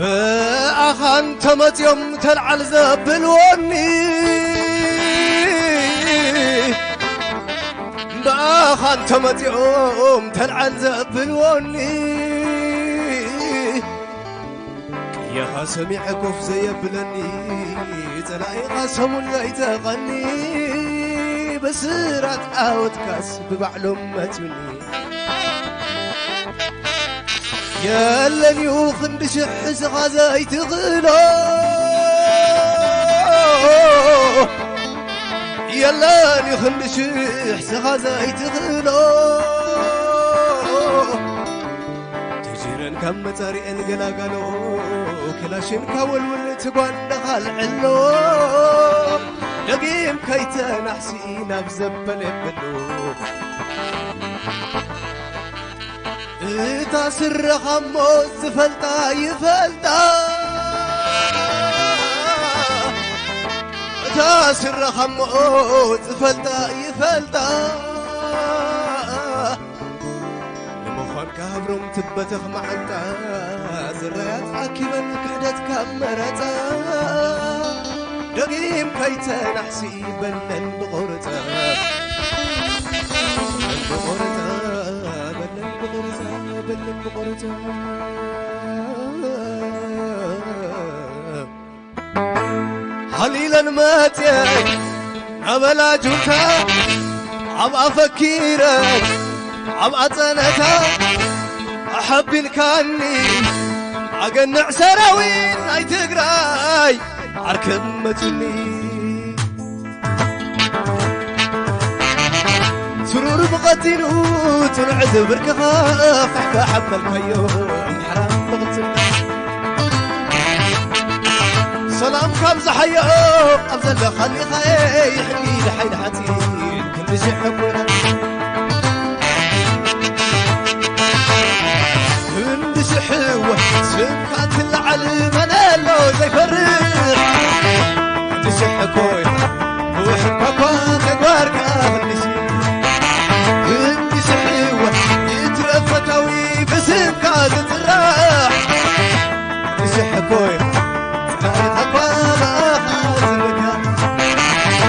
ብኣኻን ተመጽዮም ተልዓል ዘብልወኒ፣ ብኣኻን ተመጽዮም ተልዓል ዘብልወኒ፣ ቅያኻ ሰሚዐ ኮፍ ዘየብለኒ፣ ጸላኢኻ ሰሙን ዘይተቐኒ፣ ብስራት ዓወትካስ ብባዕሎም መትዩኒ። የለን እዩ ክንዲ ሽሕ ስኻ ዘይትኽእሎ፣ የለን እዩ ክንዲ ሽሕ ስኻ ዘይትኽእሎ። ተጂረን ካብ መጻሪኤን ገላጋሎ፣ ክላሽን ካብ ወልውል ትጓንደኻ ኣልዕሎ። ደጊም ከይተናሕሲ ናብ ዘበለ የብሉ። እታ ስረኻ እሞ ዝፈልጣ ይፈልጣ፣ እታ ስረኻ እሞ ዝፈልጣ ይፈልጣ። ንምዃን ካብሮም ትበተኽ መዓንጣ፣ ዝራያት ኣኪበን ክሕደት ካብ መረጻ። ደጊም ከይተናሕሲ በለን ብቆርጻ፣ በለን ብቆርጻ፣ በለን ብቆርጻ፣ በለን ብቆርጻ። ሃሊለን መጽየን ኣበላ ጁንታ፣ ኣብ ኣፈኪረን ኣብ ኣጸነታ ኣሐቢንካኒ፣ ኣገንዕ ሰራዊት ናይ ትግራይ ዓርከም መጹኒ። ስሩር ብቐቲሉ ጽኑዕ ዝብርክኻ፣ ፋሕፋሕ ኣበልካዮ ኣምሓራ ብቕልጽምካ። ሰላም ካብ ዝሓዮ ኣብ ዘለኻሊኻየ፣ ይሕጊ ድሓይ ድሓጺን ክንዲ ሽሕ ኩነ። ክንዲ ሽሕ እወ ስምካ እንትለዓል መን ኣሎ ዘይፈርሕ? ክንዲ ሽሕ እኮ ውሕኳኳ ተግባርካ ክንዲ ሽሕ፣ ክንዲ ሽሕ እወ ይትረፍ ፈታዊ ብስምካ ዝጥራሕ። ክንዲ ሽሕ እኮ ጸላኢኻ እኳ ብኣኻ ዝብካ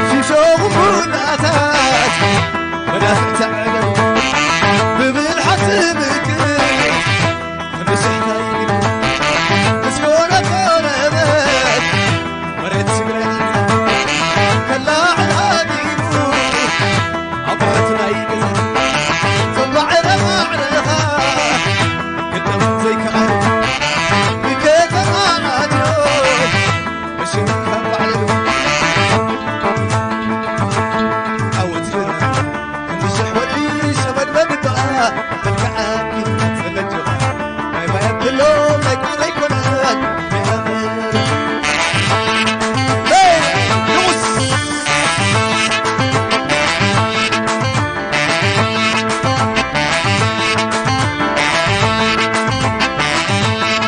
ሽሾ ቁንቁናታት መዳፍዕ ተዕለሉ ብብልሓት ትምክት። ክንዲ ሽሕ ታይግን ምስ ኮነ ቆረበት መሬት ትግራይ ከላዕል ኣዲሙ ኣቦሓት ናይ ገዛ ዘማዕረ ማዕረኻ ግደም ዘይከኣል ብከተማ ኣትዮ መሽን ካብ ባዕለሉ ኣወትር ክንዲ ሽሕ ወዲ ሸመድመድ በኣ መልክዓ ፈለጆኻ ናይ ማይ ኣክሎ ናይ ቁጥሪ ኣይኮነን። ሄይ! ንጉስ!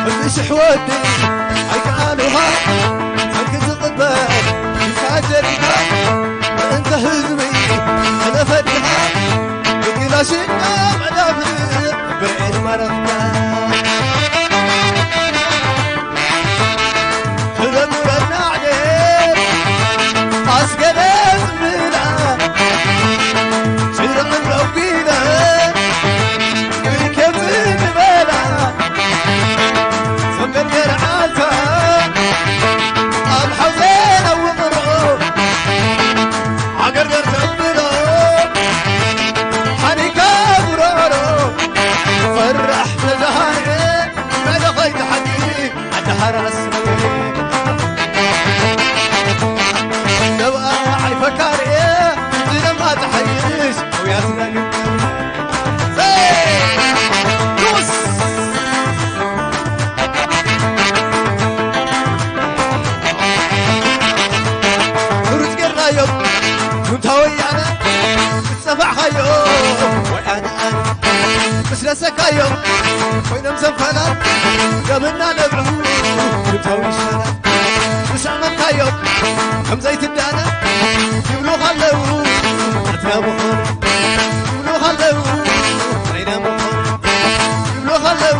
ክንዲ ሽሕ ወዲ ኣይከኣሉኻ፣ ታንኪ ዝቕበል ሒዝካ ጀሪካ፣ ምእንተ ህዝቢ ሕለፈ ዲኻ፣ ብክላሽን መዳፍዕ ብሬን ማረኽካ። ህበን በናዕደ ኣስገደ ጽምብላ፣ ጭርዕን ረጒደ ብርኬት ዝበላ፣ ዘንገርገር ዓልታ ኣብ ሓውዜን ኣብ ውቕሮ፣ ዓገርገር ተብሎ ሓኒካ ጉሮሮ፣ ፈራሕ ተዛሃረ መለኸይ ተሓቂ ኣዳሓራስ ነብኣ ዓይፈካርየ ዝደማ ተሓይሽ ኣውያትና ግን ዱስ ሕሩጭ ጌርናዮም ጁንታ ወያነ ዝጸፋዕኻዮ ወይ ኣነ ኣነ ምስ ረሰካዮም ኮይኖም ሰንፈላ ደምና ነብዑ ጁንታዊ ይሻላ ምስ ኣመንካዮም ከም ዘይትዳነ ይብሉኻ ኣለዉ ኣትና ምኾነ ይብሉኻ ኣለዉ ናይና ምኾነ ይብሉኻ ኣለዉ